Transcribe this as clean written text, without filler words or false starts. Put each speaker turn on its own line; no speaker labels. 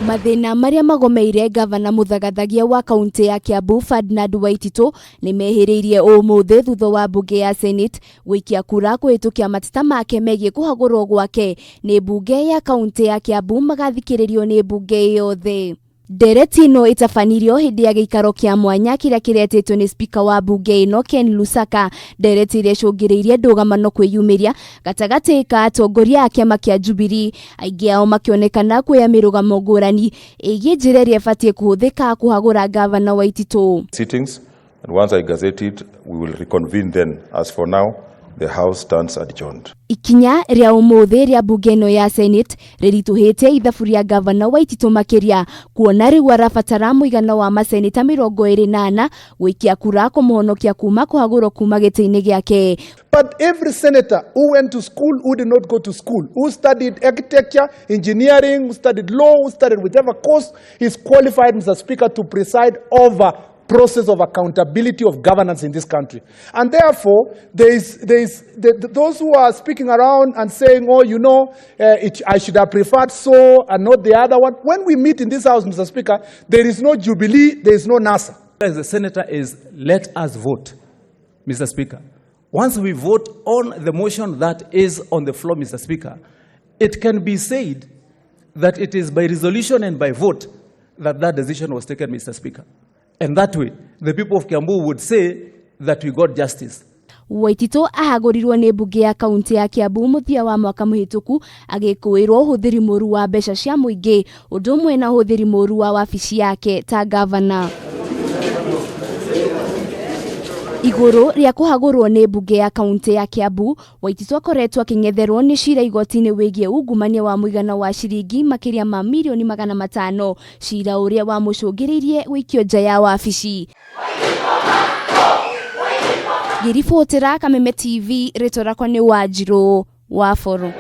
Mathĩna marĩa magomeire ngavana mũthagathagia wa kaunti ya Kiambu Ferdinand Waititu nĩ mehĩrĩirie ũmũthĩ thutha wa mbunge ya Senate gũikia kura kũhĩtũkia mateta make megiĩ kũhagũrwo gwake nĩ mbunge ya kaunti ya Kiambu magathikĩrĩrio nĩ mbunge yothe. Ndereti ĩno ĩtabanirio hĩndĩ ya gĩikaro kĩa mwanya kĩrĩa kĩretĩtwo nĩ spika wa mbunge ĩno Ken Lusaka. Ndereti ĩrĩa ĩcũngĩrĩirie ndũgamano kwĩyumĩria gatagatĩ ka atongoria a kĩama kĩa Jubilee, aingĩ ao makĩonekana kuoya mĩrũgamo ngũrani ĩgiĩ njĩra ĩrĩa ĩbatiĩ kũhũthĩka kũhagũra ngavana Waititũ.
Sittings, and once I gazette it, we will reconvene then. As for now, the House stands adjourned.
Ikinya rĩa ũmũthĩ rĩa mbunge ĩno ya Senate rĩritũhĩtie ithabu rĩa ngavana Waititũ makĩria kuona rĩu arabatara mũigana wa maseneta 24 gũikia kura kũmũhonokia kuma kũhagũrwo kuma gĩtĩ-inĩ gĩake.
But every senator who went to school, who did not go to school, who studied architecture, engineering, who studied law, who studied whichever course, is qualified, Mr. Speaker, to preside over process of accountability of governance in this country. And therefore, those who are speaking around and saying, oh, I should have preferred so and not the other one. When we meet in this house, Mr. Speaker, there is no Jubilee, there is no NASA.
As the senator is, let us vote, Mr. Speaker. Once we vote on the motion that is on the floor, Mr. Speaker, it can be said that it is by resolution and by vote that that decision was taken, Mr. Speaker. And that way, the people of Kiambu would say that we got justice.
Waititũ ahagũrirwo nĩ mbunge ya kaunti ya Kiambu mũthia wa mwaka mũhĩtũku agĩkũĩrwo ũhũthĩri mũru wa mbeca cia mũingĩ ũndũ ũmwe na ũhũthĩri mũru wa wabici yake ta ngavana. Igũrũ rĩa kũhagũrwo nĩ mbunge ya kaunti ya Kiambu, Waititũ akoretwo akĩng'etherwo nĩ cira igoti-inĩ wĩgiĩ ungumania wa mũigana wa ciringi makĩria ma mirioni 500, cira ũrĩa wamũcũngĩrĩirie gũikio nja ya wabici. Ngĩribotera Kameme TV, rĩtwa rĩakwa nĩ Wanjirũ wa Boro.